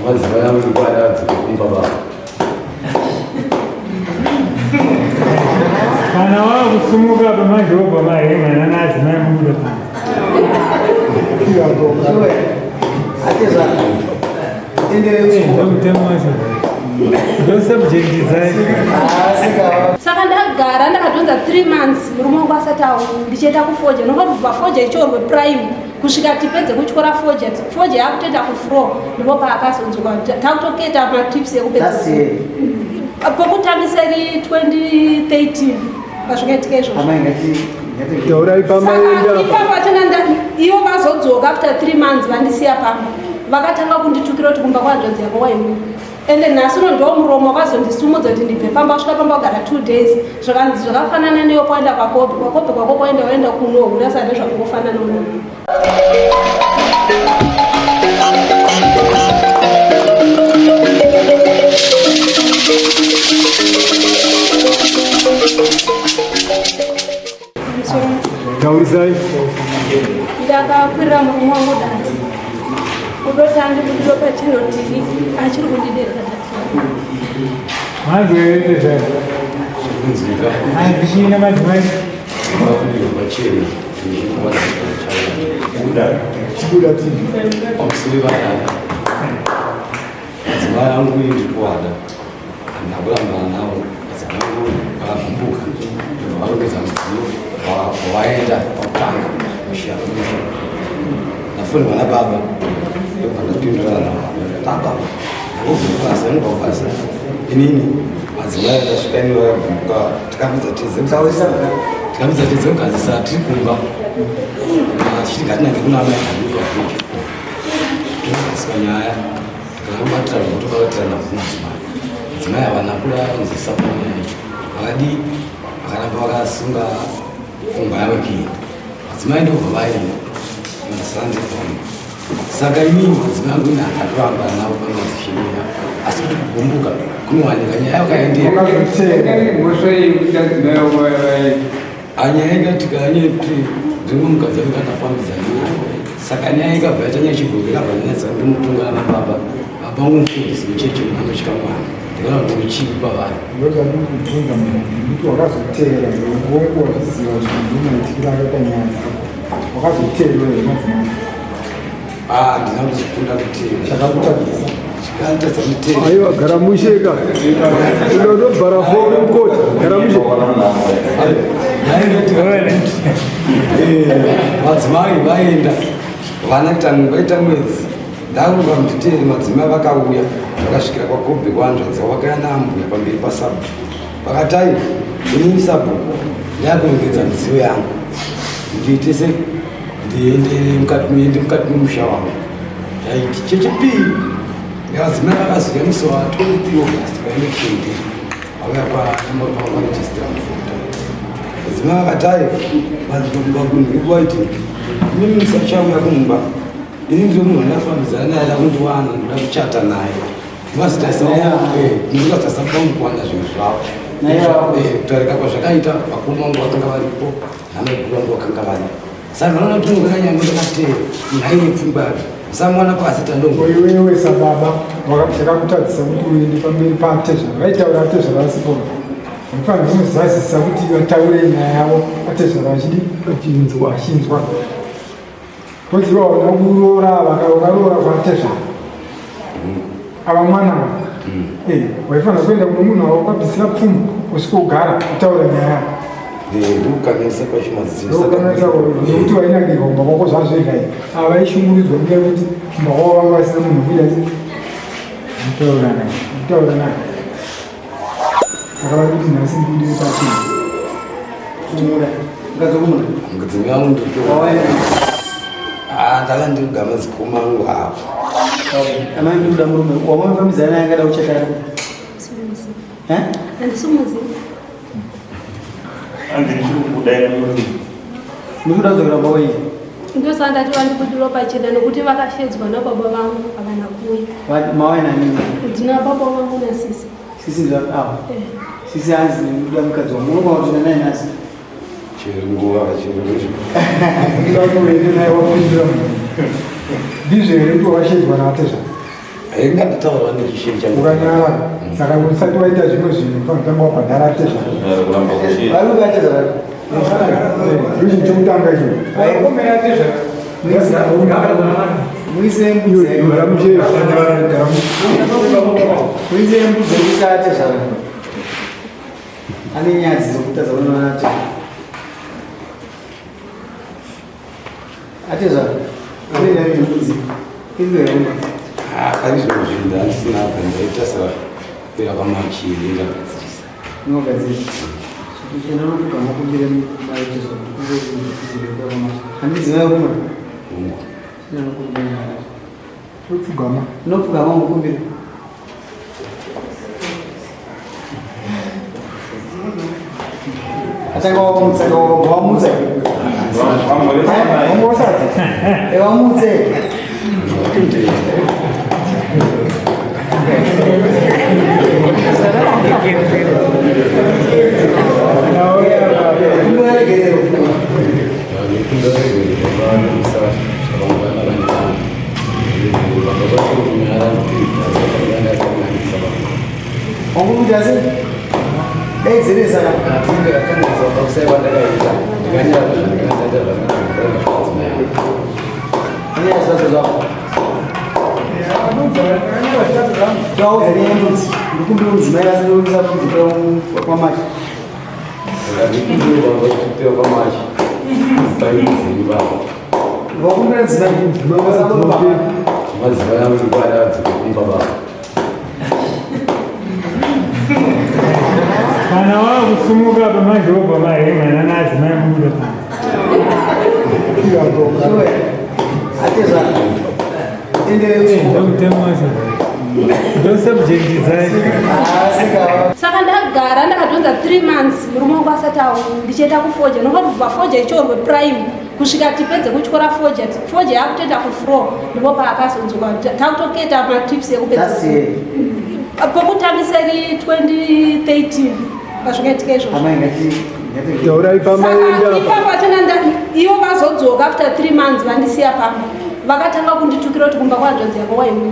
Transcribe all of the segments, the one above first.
Madzimai angu kwana adzoke kumba baba. Kana wakusumuka pamanje wobva mahema nanaadzimai mubuda pano. Ndomutemo wacho. Ndosubject dzacho. Saka ndagara ndakadhonza 3 months murume wangu asati auya ndichienda kufoja nokuti kubva foja ichiorwe prime kusvika tipedze kutyora foja foja yakutoita kufro ndipo paakazonzwa takutoketa matips ekupedza pokutangisa iri 2013 pazvikaitika izvozvo. Taurai pamaenda. Ipapo achona ivo vazodzoka after 3 months vandisiya pamba vakatanga kunditukira kuti kumba kwanzvadzi yako waiuya ende nhasi uno ndo muromo wakazondisumudza kuti ndibve pamba wasvika pamba wagara 2 days zvakanzi zvakafanana neyo kwaenda kwakobe kwakobe kwako kwaenda waenda kunohura saka ndezvakungofanana uno. Taurisai. Ndakakwirira murume wangu dare kudoti andibudiro pacheno tv achiri kundiderera dati. Manzwe zvayo. Kunzwika. Hanzi madzimai. Mabudirwa pachena. Chibuda TV. Pamusoro vadada. Madzimai angu ini ndiri kuwada. Handina kurambana navo. Madzimai angu vakagumbuka. Ndobva varongedza mudziyo waenda pakutanga musha musha. Ndafonerwa nababa. Ndobva ndapindurana nababa. Baba, ndakubva kubasa, ndinobva kubasa. Inini madzimai ndasvika ini vakagumbuka tikapedza teze mukadzi. Tikapedza teze mukadzi saa tiri kumba. Tichiti ngatinange kuna amai kaduka tinogaswa nyaya tikabatira zvotobatirana kumadzimai. Madzimai havana kuda kunzwisisa panyaya iyi. Vakadii vakaramba vakasunga pfungwa yavo kuenda. Madzimai ndobva vaenda masande pamwe. Saka inini madzimai angu ini akatoramba navo pamadzishemeya asi kuti kugumbuka kunowanika nyaya yakaendera. Anyaya ikaitika nyaya yekuti ndimwe mukadzi anenge akafambidzana naye saka nyaya ikabva yaita nyaya chibhoki ikabva yanetsa ndimutungana nababa baba vangu mufundisi muchechi anotya Mwari ndikaona kuti ndichivi kwavari. Ndozvandikubvunza munhu kuti wakazoteera ngongu wazviziva kuti ndimaitikira akaita nyaya dzako wakazoteerwa here madzimai? Ah, ndina kuzokunda kuteera. Chakakutadzisa. Chakanditadza kuteera. Aiwa gara mushe ka. Unonobhara foni mukoti. Gara mushe. Madzimai vaenda vana vaita mwedzi ndakurwa mutiteeri madzimai vakauya vakasvikira kwagobhe kwanzvadzi vakauya naambuya pamberi pasabhuku vakati aiwa inini sabhuku ndakurongedza midziyo yangu ndiite se ndiende mukati muende mukati memusha wangu ndaiti chechipiri madzimai vakazouya musi wa 23 August paelection day vauya kwaregistra mufota madzimai vakati aiwa magunhu waiti inini musachauya kumba ini ndiri munhu andafambidzana naye ndakundiwana ndoda kuchata naye ndingatarisa kuwana zvinhu zvavo kutarika kwazvakaita vakuru vangu vakanga varipo namaiguru vangu vakanga varipo saka vanoona kuti ndakanyanya ndakateera munhu aine pfungwa yake musamwana pasi tandongo Iwewe sababa chakakutadzisa kuti uende pamberi paatezvara vaitaura atezvara vasipo vaifanira kumuzazisa kuti vataure nyaya yavo atezvara vachidi vachinzwa vachinzwa Kozi iwe hauna kuroora vakaroora kwatezvara ava mwana eh, waifanira kuenda kune munhu wawakabvisira pfuma usika ugara utaura nyaya yako. Ndokukanganisa kwacho madzidzo. Ndokukanganisa nekuti wainakirwa kumba kwako zvazvega iyi ava vaishungurudzwa nenyaya yekuti kumba kwavo vanga vasina munhu wekuita Kutaura naye. kutaura naye saka vari kuti nhasi ndibudire pachena. Mudzimai wangu ndikuto ndanga ndiri kugama zikoma angu apo. Amai ndikuda murume wamafambidzana naye angada kuchata. Eh? Handisimuzivi. Hanzi ndichiri kukuda murume. Ndikuda kudzokera kumba kwenyu. Ndosaka ndati vandibudiro pachena nokuti vakashedzwa nababa vangu havana kuuya. Mawai nani? Ndina baba vangu nasisi. Sisi ndio avo. Eh. Sisi hanzi ndikuda mukadzi wangu. Unogona kuti naye nhasi. Chero nguva chero Ndikuda kuti uende naye wapindura munhu. Ndizvo here kuti wakashedzwa naatezvara? Inga ndataura nechishiri changu. Ukanyara saka usati waita zvimwe zvinhu ufanira kutanga wabhadhara tezvara. Vari kuvatezvara. Ndochi chekutanga icho. Muise mbudzi. Muise mbudzi yekuti atezvara. Ane nyadzi dzokutadza kunoona atezvara. Atezvara. Ane nyadzi mbudzi. Izwe yomba. Ari zvino zvinhu ndandisina apa ndaita sapera kwamachi ndagadzirisa. Unogadzirisa. Chino unopfugama kumbire mai tezvara. Handidzimai wekuma. Hongu. Unopfugama. Unopfugama mukumbire. Atanga wamutsa wamutsa. Wangosati. Wamutse. Wangu sei? Daidzirisa. Anyaya zvacho zvako. Tauze nembudzi. Ndikumbira mudzimai asinoisa mbudzi kwamachi. Vakumbira mudzimai. Madzimai angu adzoke kumba baba. Kana wakusumuka apa manje wobva mahengana naadzimai mubuda panze. Atezvara. Tendere kusuka. Ndomutemo wacho. Ndo subject dzacho. Asika. Saka ndagara ndakadhonza 3 months murume wangu asati auya, ndichienda kufoja nokuti kubva foja ichorwe prime kusvika tipedze kutyora foja, foja yakutoenda kufloor, ndipo paakazonzwa takutoketa matips ekupedza. Last year. Pokutangisa iri 2013 pazvikaitika izvozvo. Amai ngati ngati. Taurai pamaenda Saka apa. ipapo achona ivo vazodzoka after 3 months vandisiya pamba, vakatanga kunditukira kuti kumba kwanzvadzi yako waiuya.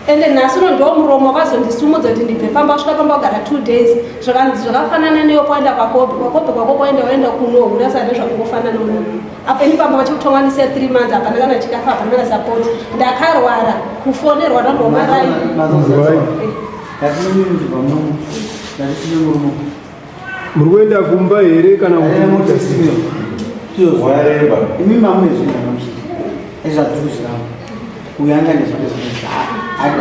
Ende nhasi uno ndo muromo wakazondisumudza kuti ndibve pamba. Wasvika pamba kugara 2 days, zvakanzi zvakafanana neyo kwaenda kwakobe kwakobe kwako kwaenda waenda kunohura, saka ndezvakungofanana unono. Apa ini pamba vachikutonganisiya 3 months, hapana kana chikafu, hapana kana support. Ndakarwara, kufonerwa nandomarai. Ngati ndibva muno. Ngati tine murume. Muri kuenda kumba here kana kuti? Waremba. Imi mamune zvinhu zvakamuchita ezvatiri kuzviramba uyu anga nezvake zvinoita.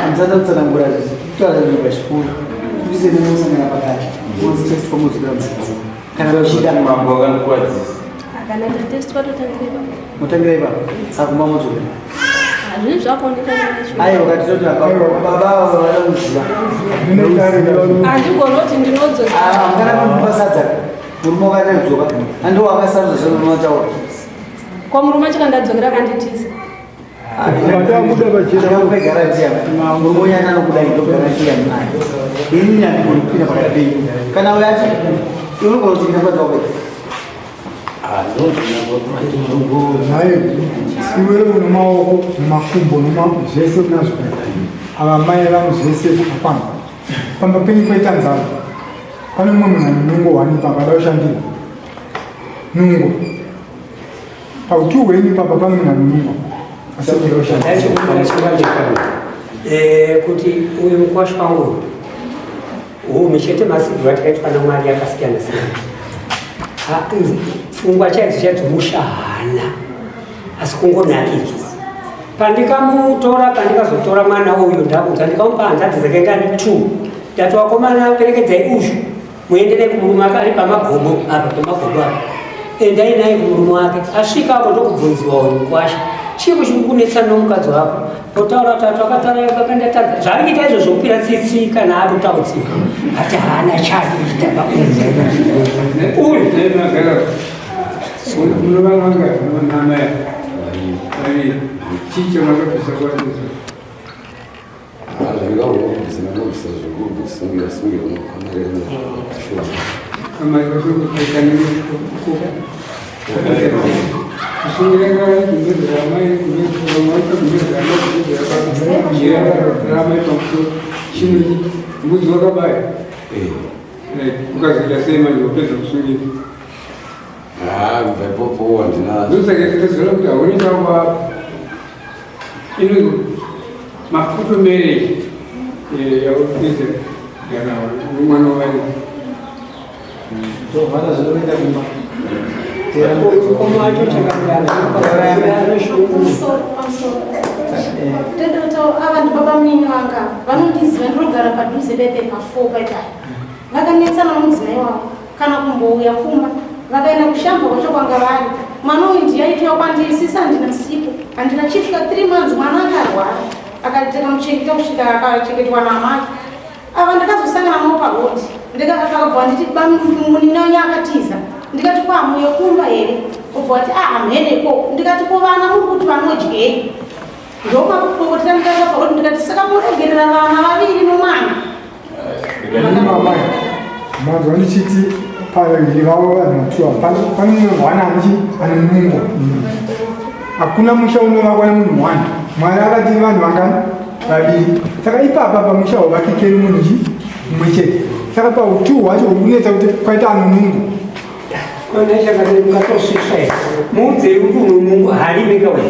Handisati kutsanangura, kutaura zvinhu pachikuru tise nemusangana pakati onzi test kwamudzokera mudzidzi kana vachida. Mambo akandikuwadzisa. Kana ndatestwa totangira ipapo. Mutangira ipapo, saka kumba mudzokera. Hazvinhu zvakuoneka. Aiwa, katitoti baba ava vada kuziva. Handigoni kuti ndinodzoka. Mungana pamupa sadza murume wakati adzoka andiwo akasarudza zvanotaura. Ko murume acho kandadzokera akanditiza. Vatabuda pachena. Guarantee murume unyana anokuda ndo guarantee yanayo. Ini handigoni kupinda pakati penyu. Kana uyo ati iwe unogona kuti ndinakwadza wapedza. Naye iwewe une maoko nemakumbo zvese unazvo. Ava mai vangu zvese zvakakwana. Pamba penyu poita nzara, pane mumwe munhu ane nungo hwani papa ada kushandira nungo pauti hwenyu papa. Pane munhu ane nungo asi kuda kushandira. Kuti uyu mukwasha wangu unhu chete, masigiro atakaitwa naMwari akasiyana siyana. Pfungwa chaidzo chaidzo musha haana, asi kungonakidzwa. Pandikamutora, pandikazotora mwana uyu, ndakudza ndikamupa hanzvadzi dzakaita two. Ndati, "Vakomana, perekedzai uyu muende naye kumurume wake ari pamagomo apa, pamagomo apa. Endai naye kumurume wake." Asvika apo ndokubvunziwa uyu mukwasha, "Chii chiri kunetsa nomukadzi wako?" Otaura tatu akataura kakandatadza zvaari kuita izvo zvokupira tsitsi kana akutaudzika, ati haana chake kuchitamba uyu. Munovanga namai vaviri, chii chamakabvisa kwatizo? Zvandingaubvisa, ndinobvisa zvekusungira sungira unokamarira shoma. Amai vakupfeka. Mbudzi wakabaya ukazoita sei manje wapedza kusungira? Kubva ipopo handina. Ndosaka tikazoona kuti hauni chakwa inonzi mafuto marriage yaupedza gara mwana wani. Tovhara zvinoenda kumba. Mukoma wacho chakadaro. Tedota ava ndibaba munini vanga vanondiziva, ndinogara padhuze pepe pa4 paipai. Vakanetsana nomudzimai wavo kana kumbouya kumba, vakaenda kushamba kwacho kwanga vari. Mwana uyu ndiye aitwa kwandiri sisi, handina sipo, handina chisvika 3 months mwana akarwara, akatikamuchengeta kusvika akachengetwa namai ava. Ndakazosangana navo parodi, ndikakabva nditi munini wenyu akatiza. Ndikati kwamuyo kumba here? Obva wati a hamheneko. Ndikati ko vana muri kuti vanodyei? Ndomakupopotera ndikaenda parodi, ndikati saka muregerera vana vaviri nomwana. Mama, manzwa ndichiti pavaviri vavo vanhu vatuwa pane mumwe mwana anochi ane nungo. Hakuna musha unovakwa nemunhu one. Mwari akati vanhu vangani? Vaviri. Saka ipapa pamusha huvakikeri munhu chi mumwe chete. Saka pautu hwacho hunetsa kuti kwaita anonungo. Kona chakadai mukatosvisva here? Muudzei kuti unonungu harimika we.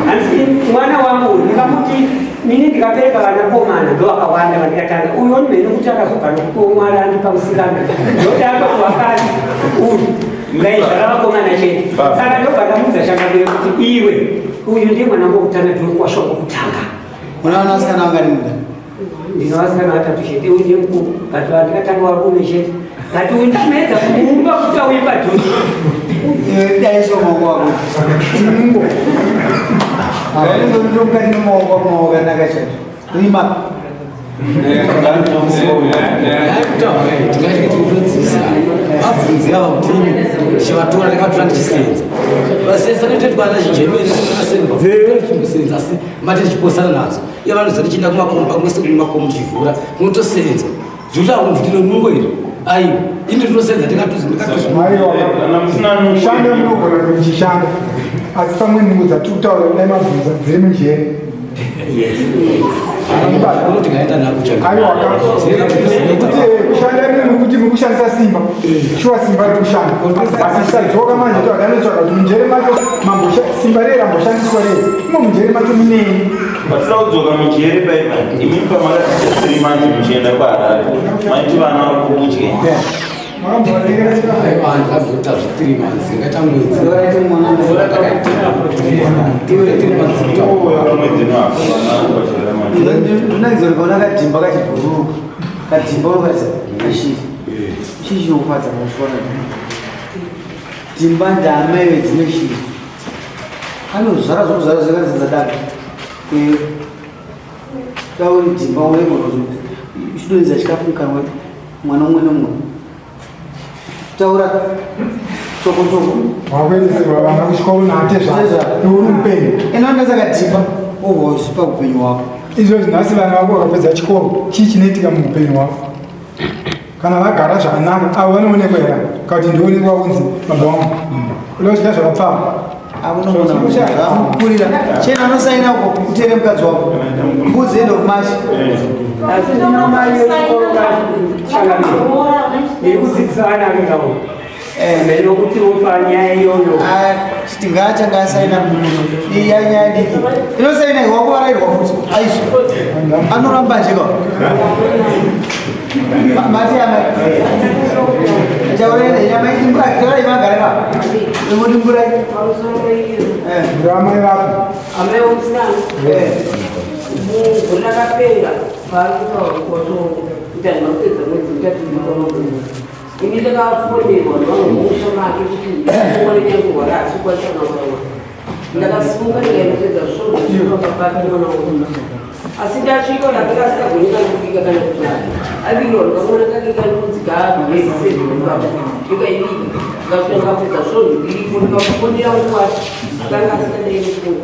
Hanzi mwana wangu uyu ndikamuti mini ndikabereka vanakomana ndo vakawanda vandikatanga. Uyu ndimene kuti akazobva nokuti mwari andipa musikana. Ndodamba kuvakadzi uyu ndaizvara vakomana chete. Saka ndobva ndamudza changamire kuti iwe uyu ndiye mwana wangu wokutanga, ndiwe kwasva wokutanga. Muna vana vasikana vangani muda? Ndina vasikana vatatu chete, uyu ndiye mukuru. But vandikatanga varume chete. But uyu ndinoedza kumuumba kuti auye padhuze. Daiso maoko ako. Nungo. Mukati memaoko ako maoko akanaka chaizvo. Rima. Tingaite tikutodzisa vabvunzi ava kuti chivatora ndakavatora ndichisenza vasenza netoitwana chijemeni asenza, asi mati tichiposana nadzo iye vanoza tichienda kumakomba kumwese kumakomo tichivhura kunotosenza zvekuti akunzi tino nungo iri aiwa ini tinosenza tikatuzi ndikatuzi. Aiwa, shanda munogona kuti muchishanda, asi pamwe nungo dzatiri kutaura dai mabvunza dziri munjere. Unoti tikaenda nako. Aiwa, nekuti kushanda imwe kuti muri kushandisa simba, shuwa simba riri kushanda, asi tisadzoka manje toakanotsvaka kuti munjere macho simba rei ramboshandiswa rei, imo munjere macho munei. Pasina kudzoka mujere paipa, imi pamakatiita 3 months muchienda kuHarare, maiti vana vari kudye? Makamborekera. Aiwa, ndakazota zve 3 months, ingaita mwedzi takaita 3 months. Mwedzi nako vana vachira manje. Ndinaidzora kaona kadhimba kachibhururuka kadhimba ukati kashiri chii chinokufadza pauchiona dhimba? Ndamai vedzimwe shiri anozvara zvokuzvara zvakazadza daka tauri dhimba uremachidonhedza chikafu mukanwa mwana umwe nomumwe taura tsoko tsoko. Wakuendeserwa vana kuchikoro naatezvara, iwe uri mupenyu. Inoendesa kadhimba obva uzvipa upenyu hwako. Izvozvi nhasi vana vako vakapedza chikoro, chii chinoitika muupenyu hwako? Kana vagara zvakanaka avo vanoonekwa here kana kuti ndionekwa kunzi baba vangu uda kudya zvakapfava? Kurira chena anosaina uko utere mukadzi wako mbudzi end of March. Asi ndina mai yechikoro changamire, ndiri kudzidzisa vana vengavo nokuti panyaya iyoyo. Tingaatanga asaina iya nyaya diki inosaina iwako varairwa futi aizvo anoramba njeka mati amai taurai magare pa imoti mburai. Amai vapo. Amai womusikana mugore rakapera paari kuita mapedza mwedzi mutatu mukamabhuru, ini ndakafonerwa nevanhu make kuti onenyankurwara asi kukwanisa kunaurawa. Ndakasimuka ndikaendopedza svondo zvapapake mwana wangu, asi ndasvika ndakanga asingagoni kana kubika kana kuti abikirwa. Ndikamuona kake kanonzi gaamwezi ndikaibika, ndikasvika ndikapedza svondo iripo. Ndikamufonera nguwati akanga asingadai kufona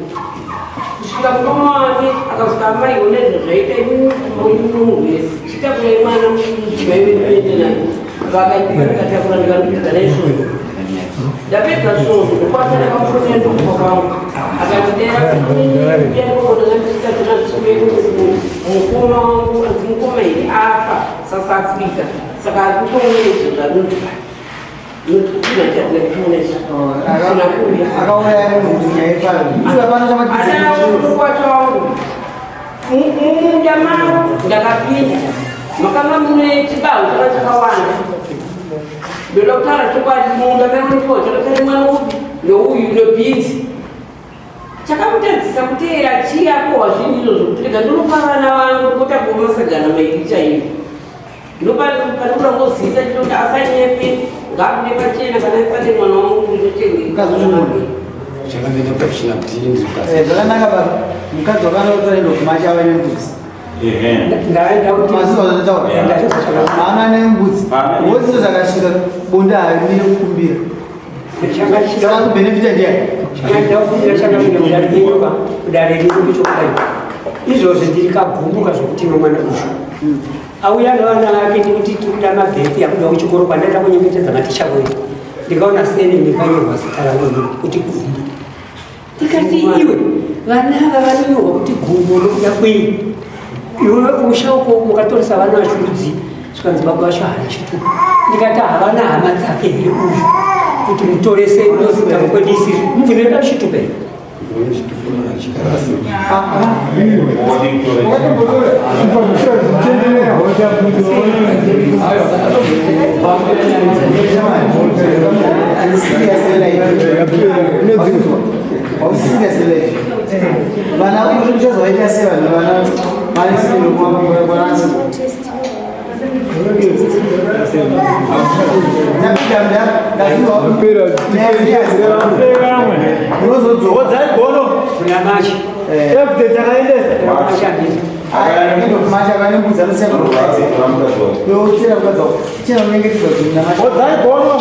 kusvika mukoma wake akasvika amai onezvo zvaita munhu wese chitakurai mwana maive ndinoende naye vakaipika ndikatakura ndikanopedza naisvondo. Ndapedza svondo ndokwata ndakamufonera ndokufa kwangu akandidera mukoma wangu anzi mukoma here afa South Africa saka ari kutomuedza zvanonzi Akauraya munhu kuti nyaya ipano. Ana wangu mumunda mavo ndakapinda makanga mune chibaho chaka chakawanda ndoda kutaura chokwadi mumunda meunipo chakatari mwana upi nouyu nobhinzi chakamutadzisa kuteera chii akohwa zvinhu izvozvo kuti rega ndinopa vana vangu ndikotakuva masagana mairi chaivo ndopanoda kungozivisa chito kuti asanyepe ngaabude pachena kana asati mwana wangu ndochengetwa Chakamenya kuchina kuti ndiri mukadzi. Eh, zvakanaka baba. Mukadzi wakanaka kutora ndo kumacha ava nembudzi. Ndaenda kuti Mazuva zvandataura. Haana nembudzi. Wose zvakasvika bonde harimire kukumbira. Saka kubenefita ndiani? Chakandakundira chakapinda mudare renyu kudare renyu ndechokuti izvozvi ndiri kagumbuka zvokuti nomwana uyu auya nevana vake ndikuti tiri kuda mabheki akuda kuchikoro kwandaenda kunyengetedza maticha wedu ndikaona seni ndikanyorwa zita rangu inini kuti gumbo ndikati iwe vana ava vanonyorwa kuti gumbo nokuda kwei iwe kumusha uko mukatoresa vana vacho rudzi zvikanzi baba vacho haana chitupa ndikati havana hama dzake here uyu kuti mutorese nozita kwedu isisu mubvunire chitupa here Vana vachazovaita sei vanhu vana vanesikinokuvakonansi Unozodzai gono. Kuna machi. Update yakaendesa. Odzai gono.